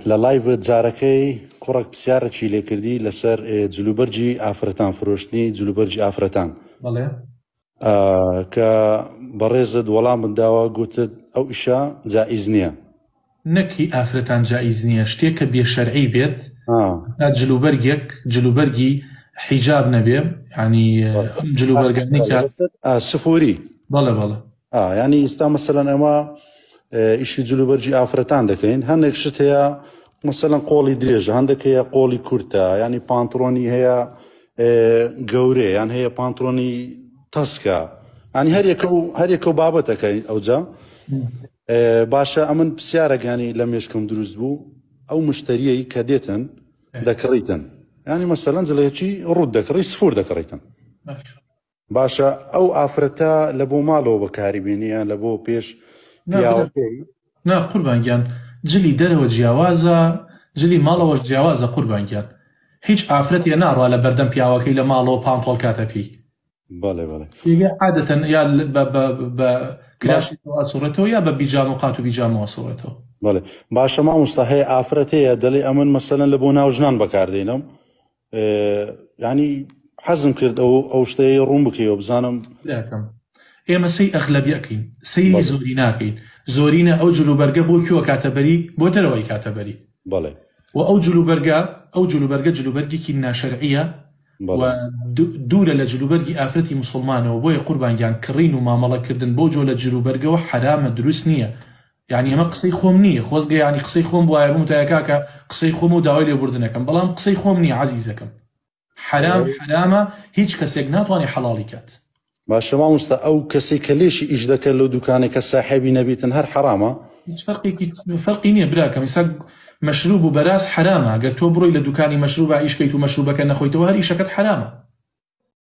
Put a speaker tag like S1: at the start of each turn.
S1: لە live جارەکەی کوڕەک پرسیارەکی لێکردی لەسەر جلوبەرگی ئافرەتان فرۆشتنی جلوبەرگی ئافرەتان.
S2: بەڵێ.
S1: کە بەڕێزت وەڵامت داوە گوتت ئەو ئیشە جائیز نییە.
S2: نەک هی ئافرەتان جائیز نییە شتێک کە بێ شەرعی بێت تا جلوبەرگێک جلوبەرگی حیجاب نەبێ یانی ئەم جلوبەرگانەی کە
S1: سفوری.
S2: بەڵێ بەڵێ.
S1: ینی ئیستا مەسەلەن ئەمە ئیشی جلوبەرگی ئافرەتان دەکەین هەندێک شت هەیە مەسەلەن قۆڵی درێژە هەندێک هەیە قۆڵی کورتە ینی پانترۆنی هەیە گەورەیە یان هەیە پانترۆنی تەسکە ینی هەریەکە و هەریەکە و بابەتەکە ئەوجا باشە ئەمن پرسیارەکانی لە مێشکم دروست بوو ئەو مشتریەی کە دێتن دەکڕیتن ینی مەسەلەن جلێکی ڕوت دەکڕی سفور دەکڕیتن باشە ئەو ئافرەتە لە بۆ ماڵەوە بەکاری بێنی یان لە بۆ پێش پیاوەکەی؟
S2: نا قوربان گیان جلی دەرەوە جیاوازە جلی ماڵەوەش جیاوازە قوربان گیان هیچ ئافرەتێ ناڕوا لە بەردەم پیاوەکەی لە ماڵەوە پانتۆڵ کاتە پێی.
S1: بەڵێ بەڵێ.
S2: تێگە عادەتەن یا بە بە بە کراسێکەوە ئەسوڕێتەوە یا بە بیجامە و قات و بیجامەوە ئەسوڕێتەوە.
S1: بەڵێ باشە مامۆستا هەیە ئافرەت هەیە دەڵێ ئەمن مەسەلەن لە بۆ ناو ژنان بەکاردێنم ینی حەزم کرد ئەو ئەو شتەیە ڕوون بکەیەوە بزانم
S2: براکەم ئێمە سەی ئەغلەبی ئەکەین سەیری زۆری ناکەین زۆرینە ئەو جلوبەرگە بۆ کوێ کاتە بەری بۆ دەرەوەی کاتە بەری
S1: بەڵێ
S2: و ئەو جلوبەرگە ئەو جلوبەرگە جلوبەرگێکی ناشەرعیە و دوورە لە جلوبەرگی ئافرەتی مسلمانەوە بۆیە قوربان گیان کڕین و مامەڵەکردن بەو جۆ لە جلوبەرگەوە حەرامە دروست نییە یانی ئەمە قسەی خۆم نییە خۆزگە یانی قسەی خۆم بوایە بموتایە کاکە قسەی خۆمە و داوای لێبوردن ئەکەم بەڵام قسەی خۆم نییە عەزیزەکەم حەرام حەرامە هیچ کەسێک ناتوانێ حەڵاڵی کات.
S1: باشە مامۆستا ئەو کەسەی کە لێشی ئیش دەکەن لەو دوکانەی کە ساحێبی نەبیتن هەر حەرامە؟
S2: هیچ فەرقێکی فەرقی نییە براکەم ئیسا مەشروب و بەراز حەرامە گەر تۆ بڕۆی لە دوکانی مەشروبا ئیش کەیت و مەشروبەکە نەخۆیتەوە هەر ئیشەکەت حەرامە.